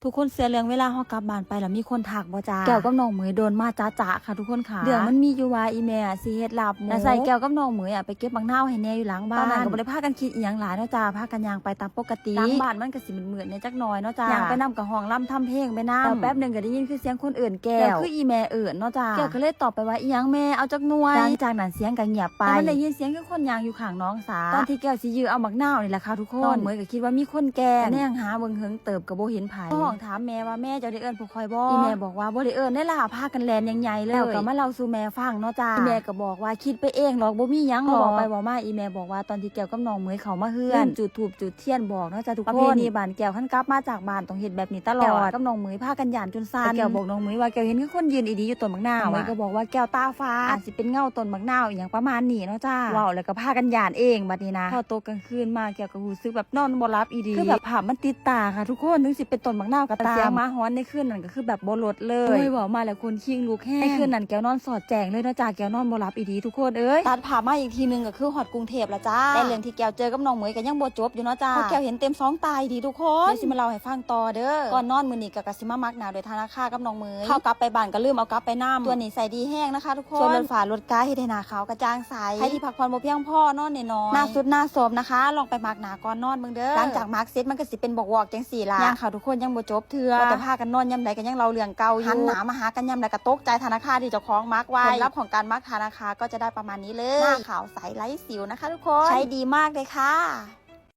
ທຸກຄົນເຊື່ອເລື່ອງເວລາເຮົາກັບບ້ານໄປແລ້ວມີຄົນທັກບໍ່ຈ້າ? ແກ້ວກັບນ້ອງເໝີຍໂດນມາຈະໆ ຄ່ະທຸກຄົນຄ່ະ. ເລື່ອງມັນມີຢູ່ວ່າອີ່ແມ່ຊິເຮັດລາບໝູ ນາໄຊແກ້ວກັບນ້ອງເໝີຍອະໄປເກັບໝາກນາວໃຫ້ແດ່ຢູ່ຫຼັງບ້ານ. ຕອນນັ້ນກໍບໍ່ໄດ້ພາກັນຄິດອີ່ຫຍັງຫຼາຍເນາະຈ້າ ພາກັນຍ່າງໄປຕາມປົກກະຕິ. ຫຼັງບ້ານມັນກໍຊິມືດໆແດ່ຈັກໜ້ອຍເນາະຈ້າ. ຍ່າງໄປນຳກໍຮ້ອງລຳທຳເພງໄປນຳ. ແລ້ວແປັບໜຶ່ງກໍໄດ້ຍິນຄືສຽງຄົນເອີ້ນແກ້ວ. ແລ້ວຄືອີ່ແມ່ເອີ້ນເນາະຈ້າ. ແກ້ວກໍເລີຍຕອບໄປວ່າ ອີ່ຫຍັງແມ່ ເອົາຈັກໜ່ວຍ? ຫຼັງຈາກນັ້ນສຽງກໍງຽບໄປ. ແຕ່ມັນໄດ້ຍິນສຽງຄືຄົນຍ່າງຢູ່ຂ້າງໜອງສາ. ຕອນທີ່ແກ້ວຊິຢື້ອເອົາໝາກນາວນີ້ແຫຼະຄ່ະທຸກຄົນ. ນ້ອງເໝີຍກໍຄິດວ່າມີຄົນແກ້ງ. ກໍແນມຫາເບິ່ງເຫິງເຕີບກໍບໍ່ເຫັນໃຜ. ກໍຮ້ອງຖາມແມ່ວ່າ ແມ່ ເຈົ້າໄດ້ເອີ້ນພວກຂ້ອຍບໍ່? ອີ່ແມ່ບອກວ່າ ບໍ່ໄດ້ເອີ້ນເດ້ລະ ພາກັນແລ່ນຢ່າງໃຫຍ່ເລີຍ. ແລ້ວກໍມາເລົ່າສູ່ແມ່ຟັງເນາະຈ້າ. ອີ່ແມ່ກໍບອກວ່າ ຄິດໄປເອງດອກ ບໍ່ມີຫຍັງດອກ. ເວົ້າໄປເວົ້າມາ ອີ່ແມ່ບອກວ່າ ຕອນທີ່ແກ້ວກັບນ້ອງເໝີຍເຂົ້າມາເຮືອນ ລືມຈູດທູບຈູດທຽນບອກເນາະຈ້າທຸກຄົນ. ປະເພນີບ້ານແກ້ວ ຄັນກັບມາຈາກບ້ານຕ້ອງເຮັດແບບນີ້ຕະຫຼອດ. ແກ້ວກັບນ້ອງເໝີຍພາກັນຢ້ານຈົນສັ່ນ. ແລ້ວແກ້ວບອກນ້ອງເໝີຍວ່າ ແກ້ວເຫັນຄືຄົນຢືນອີ່ດີຢູ່ຕົ້ນໝາກນາວ. ນ້ອງເໝີຍກໍບອກວ່າ ແກ້ວຕາຝາດ ອາດຊິເປັນເງົາຕົ້ນໝາກນາວອີ່ຫຍັງປະມານນີ້ເນາະຈ້າ. ເວົ້າແລ້ວກໍພາກັນຢ້ານເອງບັດນີ້ນະ. ພໍຕົກກາງຄືນມາ ແກ້ວກໍຮູ້ສຶກແບບນອນບໍ່ຫຼັບອີ່ດີ ຄືແບບພາບມັນຕິດຕາຄ່ະທຸກຄົນ. ເຖິງຊິເປັນຕົ້ນໝາກນາວກໍຕາມ ແຕ່ສຽງໝາຫອນໃນຄືນນັ້ນກໍຄືແບບບໍ່ລົດເລີຍ. ໂອ້ຍ ເວົ້າມາແລ້ວຂົນຄີງລຸກແຮງ. ໃນຄືນນັ້ນແກ້ວນອນສອດແຈ້ງເລີຍເນາະຈ້າ ແກ້ວນອນບໍ່ຫຼັບອີ່ດີທຸກຄົນເອີຍ. ຕັດພາບມາອີກທີໜຶ່ງກໍຄືຮອດກຸງເທບແລ້ວຈ້າ. ແຕ່ເລື່ອງທີ່ແກ້ວເຈີກັບນ້ອງເໝີຍກໍຍັງບໍ່ຈົບຢູ່ເນາະຈ້າ ເພາະແກ້ວເຫັນເຕັມສອງຕາອີ່ດີທຸກຄົນ. ດຽວຊິມາເລົ່າໃຫ້ຟັງຕໍ່ເດີ. ກ່ອນນອນມື້ນີ້ກໍ ກໍຊິມາໝັກໜ້າດ້ວຍທານາຄາກັບນ້ອງເໝີຍ. ເຂົ້າກັບໄປບ້ານກໍລືມເອົາກັບໄປນຳ. ຕົວນີ້ໃຊ້ດີແຮງນະຄະທຸກຄົນ. ຊ່ວຍລົດຝ້າລົດກາ ເຮັດໃຫ້ໜ້າຂາວກະຈ່າງໃສ. ໃຜທີ່ພັກຜ່ອນບໍ່ພຽງພໍ ນອນໜ້ອຍໆ ໜ້າຊຸດໜ້າໂຊມນະຄະ ລອງໄປໝັກໜ້າກ່ອນນອນເບິ່ງເດີ. ຫຼັງຈາກໝັກເສັດມັນກໍຊິເປັນບວກໆຈັ່ງຊີ້ລະ. ຍ່າງເຂົ້າທຸກຄົນຍັງບໍ່ຈົບເທື່ອ. ວ່າແຕ່ພາກັນນອນຍາມໃດກໍຍັງເລົ່າເລື່ອງເກົ່າຢູ່. ຫັນໜ້າມາຫາກັນຍາມໃດກໍຕົກໃຈທານາຄາທີ່ເຈົ້າຂອງໝັກໄວ້. ຜົນລັບຂອງການໝັກທານາຄາກໍຈະໄດ້ປະມານນີ້ເລີຍ. ໜ້າຂາວໃສໄຮ້ສິວນະຄະທຸກຄົນ. ໃຊ້ດີມາກເລີຍຄ່ະ.